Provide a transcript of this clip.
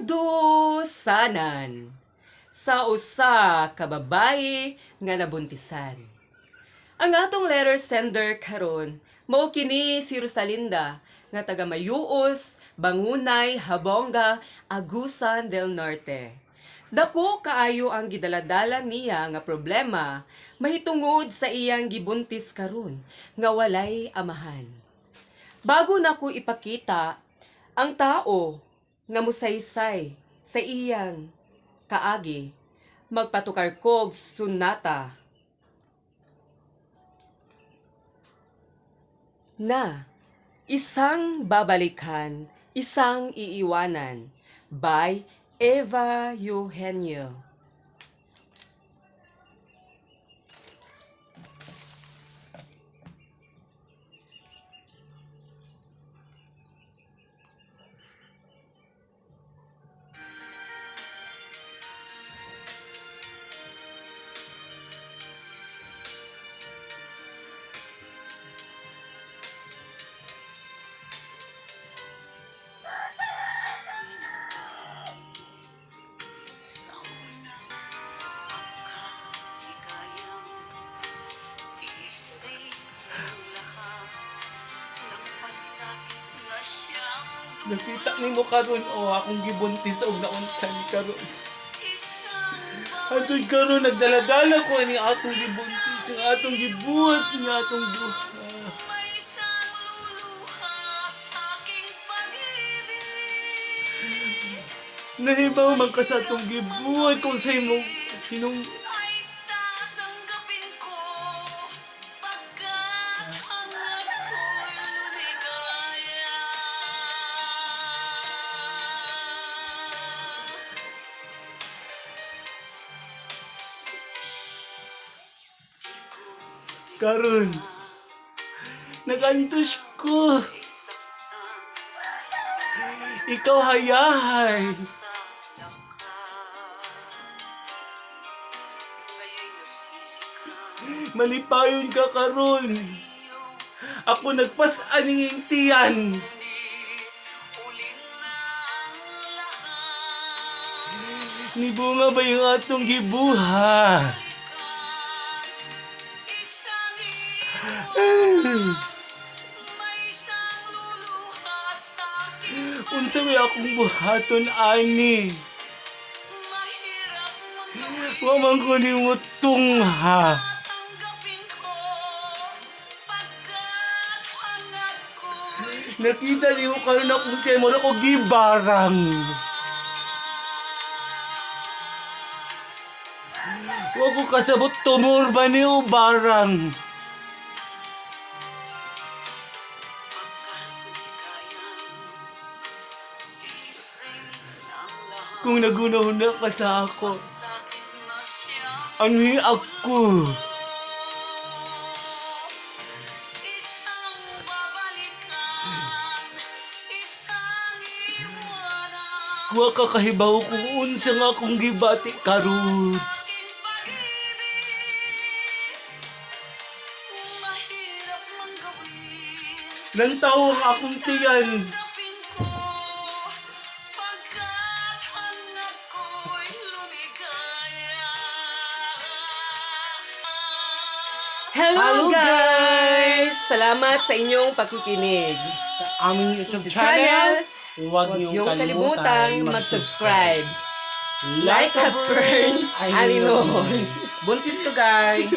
Kadusanan sa usa ka babayi nga nabuntisan. Ang atong letter sender karon mao kini si Rosalinda nga taga Mayuos, Bangunay, Habonga, Agusan del Norte. Dako kaayo ang gidaladala niya nga problema mahitungod sa iyang gibuntis karon nga walay amahan. Bago nako ipakita ang tao nga musaysay sa iyang kaagi, magpatukar kog sunata na Isang Babalikan, Isang Iiwanan by Eva Eugenio. Nakita nimo karon, o akong gibuntis og naunsan karon. Hantod karon nagdaladala ko ani atong gibuntis, ang atong gibuhat nga atong duha. Nahibaw man ka sa atong gibuhat kung sa imong hinung karon. Nagantos ko. Ikaw hayahay. Malipayon ka karon. Ako nagpas-an ning tiyan. Nibunga ba yung atong gibuhat? Unsa may akong buhaton ani? Wa man ko nimo tungha. Nakita niyo karon akong kay mo ko gibarang. Wa ko kasabot tumor ba niyo barang. Kung nagunahuna ka sa ako, anhi ako. Kuha ka kahibaw kung unsa nga akong gibati karon. Nantaw ang akong tiyan. Hello, Hello, guys! Salamat sa inyong pakikinig. Sa aming YouTube Sa channel, channel, huwag Huwag niyong niyong kalimutang kalimutang mag-subscribe. Like a burn, Alinoon. alinoon. Buntis to, guys!